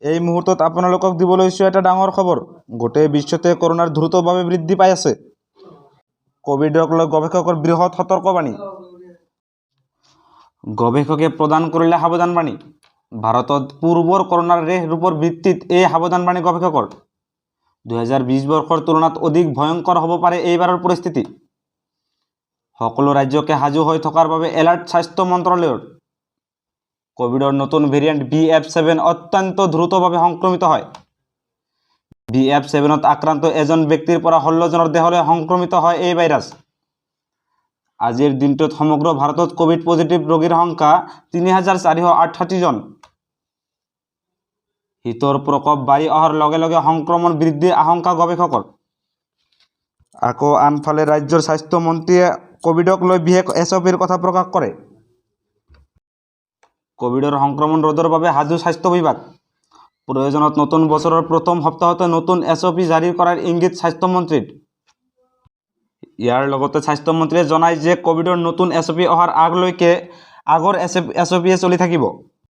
এই মুহূৰ্তত আপোনালোকক দিব লৈছোঁ এটা ডাঙৰ খবৰ। গোটেই বিশ্বতে কৰোণাৰ দ্ৰুতভাৱে বৃদ্ধি পাই আছে। ক'ভিডক লৈ গৱেষকৰ বৃহৎ সতৰ্কবাণী। গৱেষকে প্ৰদান কৰিলে সাৱধানবাণী। ভাৰতত পূৰ্বৰ কৰোণাৰ ৰেহ ৰূপৰ ভিত্তিত এই সাৱধানবাণী গৱেষকৰ। 2020 বৰ্ষৰ তুলনাত অধিক ভয়ংকৰ হ'ব পাৰে এইবাৰৰ পৰিস্থিতি। সকলো ৰাজ্যকে সাজু হৈ থকাৰ বাবে এলাৰ্ট স্বাস্থ্য মন্ত্ৰালয়ৰ। ক'ভিডৰ নতুন ভেৰিয়েণ্ট BF.7 অত্যন্ত দ্ৰুতভাৱে সংক্ৰমিত হয়। BF.7ত আক্ৰান্ত এজন ব্যক্তিৰ পৰা 16জনৰ দেহলৈ সংক্ৰমিত হয় এই ভাইৰাছ। আজিৰ দিনটোত সমগ্ৰ ভাৰতত ক'ভিড পজিটিভ ৰোগীৰ সংখ্যা 3468জন। শীতৰ প্ৰকোপ বাঢ়ি অহাৰ লগে লগে সংক্ৰমণ বৃদ্ধিৰ আশংকা গৱেষকৰ। আকৌ আনফালে ৰাজ্যৰ স্বাস্থ্যমন্ত্ৰীয়ে ক'ভিডক লৈ বিশেষ এছঅ'পিৰ কথা প্ৰকাশ কৰে। ক'ভিডৰ সংক্ৰমণ ৰোধৰ বাবে সাজু স্বাস্থ্য বিভাগ। প্ৰয়োজনত নতুন বছৰৰ প্ৰথম সপ্তাহতে নতুন এছঅ'পি জাৰি কৰাৰ ইংগিত স্বাস্থ্যমন্ত্ৰীৰ। ইয়াৰ লগতে স্বাস্থ্যমন্ত্ৰীয়ে জনায় যে ক'ভিডৰ নতুন এছঅ'পি অহাৰ আগলৈকে আগৰ এছঅ'পিয়ে চলি থাকিব।